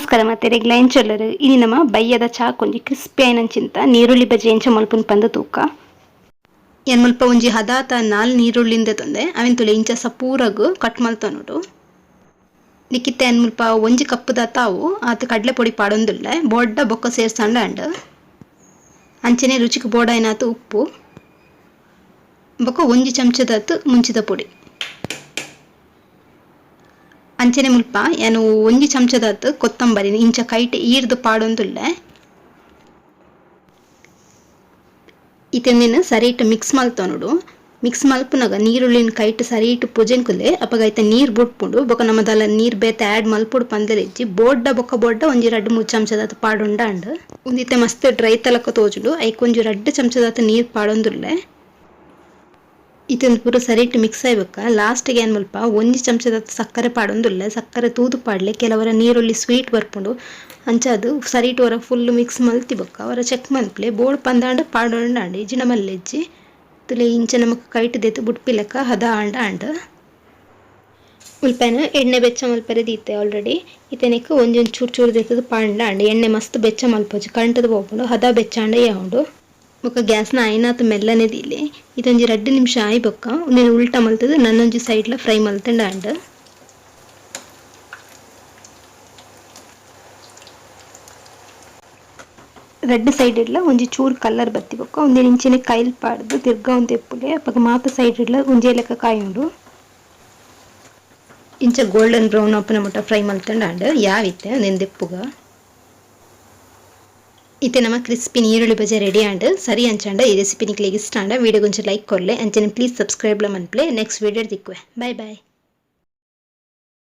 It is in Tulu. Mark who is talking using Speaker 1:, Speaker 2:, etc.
Speaker 1: ನಮಸ್ಕಾರ ಮಾತೆರೆಗ್ಲ, ಎಂಚೊಲ್ಲರು? ಇನಿ ನಮ್ಮ ಬಯ್ಯದ ಚಾಕೊಂಜಿ ಕ್ರಿಸ್ಪಿ ಆಯಿನಂಚಿಂತ ನೀರುಳ್ಳಿ ಬಜೆ ಎಂಚ ಮಲ್ಪುನ್ ಪಂದ್ ತೂಕ.
Speaker 2: ಏನ್ ಮುಲ್ಪ ಒಂಜಿ ಹದಾತ ನಾಲ್ ನೀರುಳ್ಳಿಂದ ತಂದೆ, ಅವೆನ್ ತುಲೆ ಇಂಚ ಸಪೂರಗ್ ಕಟ್ ಮಲ್ತೊನೊಡು. ನಿಕ್ಕಿತ್ತೆ ಏನ್ ಮುಲ್ಪ ಒಂಜಿ ಕಪ್ಪುದ ತಾವು ಆತ್ ಕಡಲೆ ಪೊಡಿ ಪಾಡೊಂದುಲ್ಲೆ. ಬೋಡ್ಡ ಬೊಕ್ಕ ಸೇರ್ಸಂಡ ಅಂಡ್. ಅಂಚನೆ ರುಚಿಕ್ ಬೋಡಾಯಿನಾತ್ ಉಪ್ಪು ಬೊಕ್ಕ ಒಂಜಿ ಚಮಚದಾತ್ ಮುಂಚಿದ ಪೊಡಿ. ಅಂಚನೆ ಮುಲ್ಪ ಯಾನು ಒಂಜಿ ಚಮಚದಾತ್ ಕೊತ್ತಂಬರಿ ಇಂಚ ಕೈಟ್ ಈರ್ದು ಪಾಡೊಂದುಲ್ಲೆ. ಇತ್ತೆ ಸರಿಟ್ ಮಿಕ್ಸ್ ಮಲ್ತೊನೊಡು. ಮಿಕ್ಸ್ ಮಲ್ಪುನಗ ನೀರುಳ್ಳಿನ ಕೈಟ್ ಸರಿಟ್ ಪೊಜೆಂಕುಲೆ, ಅಪಗ ಐತ ನೀರ್ ಬುಡ್ಪುಂಡು. ಬೊಕ ನಮದಾಲ ನೀರ್ ಬೇತೆ ಆಡ್ ಮಲ್ಪೊಡು ಪಂದೆರಿಜ್ಜಿ. ಬೋಡ್ಡ ಬೊಕ ಬೋಡ್ಡ ಒಂಜಿ ರಡ್ಡ್ ಮೂಜಿ ಚಮಚದಾತ್ ಪಾಡೊಂಡ ಅಂಡ್. ಉಂದಿತ್ತೆ ಮಸ್ತ್ ಡ್ರೈ ತಲಕ ತೋಜುಂಡು, ಐಕ್ ಒಂಜಿ ರಡ್ಡ್ ಚಮಚದಾತ್ ನೀರ್ ಪಾಡೊಂದುಲ್ಲೆ. ಇತ್ತೆ ಪೂರ ಸರಿಟ್ ಮಿಕ್ಸ್ ಆಯ್ಬೊಕ್ಕ ಲಾಸ್ಟ್ ಗೆ ಏನ್ ಮುಲ್ಪ ಒಂಜಿ ಚಮಚದಾತ್ ಸಕ್ಕರೆ ಪಾಡೊಂದುಲ್ಲೆ. ಸಕ್ಕರೆ ತೂದು ಪಾಡ್ಲೆ, ಕೆಲವರ ನೀರುಳ್ಳಿ ಸ್ವೀಟ್ ಬರ್ಪುಂಡು. ಅಂಚಾದ್ ಸರಿಟ್ ಒರ ಫುಲ್ ಮಿಕ್ಸ್ ಮಲ್ತಿ ಬೊಕ್ಕ ಒರ ಚೆಕ್ ಮಲ್ಪಲೆ, ಬೋಡ್ ಪಂದಾಂಡ ಪಾಡೊಂಡ ಅಂಡ್, ಇಜ್ಜಿಂಡ ಮಲ್ಲೆಜ್ಜಿ. ತುಲೆ ಇಂಚ ನಮಕ್ ಕೈಟ್ ದೆತ್ತ್ ಬುಡ್ಪಿ ಲೆಕ್ಕ ಹದ ಆಂಡ ಅಂಡ್. ಮುಲ್ಪನ ಎಣ್ಣೆ ಬೆಚ್ಚ ಮಲ್ಪರೆ ದೀತೆ ಆಲ್ರೆಡಿ. ಇತ್ತೆ ಒಂಜೊಂಜಿ ಚೂರು ಚೂರು ದೆತ್ತುದು ಪಾಡ್ಂಡ ಅಂಡ್. ಎಣ್ಣೆ ಮಸ್ತ್ ಬೆಚ್ಚ ಮಲ್ಪೊಚಿ, ಕಂಟದ ಪೋಪುಂಡು. ಹದ ಬೆಚ್ಚ ಆಂಡ ಯಾವುಂಡು. ಬೊಕ್ಕ ಗ್ಯಾಸ್ನ ಆಯಿನಾತ್ ಮೆಲ್ಲನೆ ದೀಲೆ. ಇದೊಂಜಿ 2 ನಿಮಿಷ ಆಯಿ ಬೊಕ್ಕ ಉಂದೆನ್ ಉಲ್ಟಾ ಮಲ್ತುದು ನನ್ನೊಂಜಿ ಸೈಡ್ಲ ಫ್ರೈ ಮಲ್ತಂಡ ಅಂಡ್. ರಡ್ಡ್ ಸೈಡ್ ಇಡ್ಲ ಒಂಜಿ ಚೂರು ಕಲರ್ ಬತ್ತಿ ಬೊಕ್ಕ ಉಂದೆನ್ ಇಂಚನೆ ಕೈಲ್ ಪಾಡ್ದು ತಿರ್ಗ ಉಂದು ಎಪ್ಪುಲೆ. ಅಪಗ ಮಾತ ಸೈಡ್ ಇಡ್ಲ ಒಂಜೇ ಲೆಕ್ಕ ಕಾಯುಂಡು. ಇಂಚ ಗೋಲ್ಡನ್ ಬ್ರೌನ್ ಆಪುನ ಮುಟ್ಟ ಫ್ರೈ ಮಲ್ತಂಡ ಅಂಡ್. ಯಾವಿತ್ತೆ ಉಂದೆನ್ ದೆಪ್ಪುಗ. ಇತ್ತೆ ನಮ್ಮ ಕ್ರಿಸ್ಪಿ ನೀರುಳ್ಳಿ ಬಜೆ ರೆಡಿ ಆಂಡ್. ಸರಿ ಅಂಚಾಂಡ ಈ ರೆಸಿಪಿ ನಿಕ್ಲೆಗ್ ಇಷ್ಟ ಆಂಡ ವಿಡಿಯೋ ಗೊಂಚಿ ಲೈಕ್ ಕೊರ್ಲೆ. ಅಂಚನೆ ಪ್ಲೀಸ್ ಸಬ್ಸ್ಕ್ರೈಬ್ ಲ ಮನ್ಪುಲೆ. ನೆಕ್ಸ್ಟ್ ವಿಡಿಯೋ ತಿಕ್ಕುವೆ. Bye bye.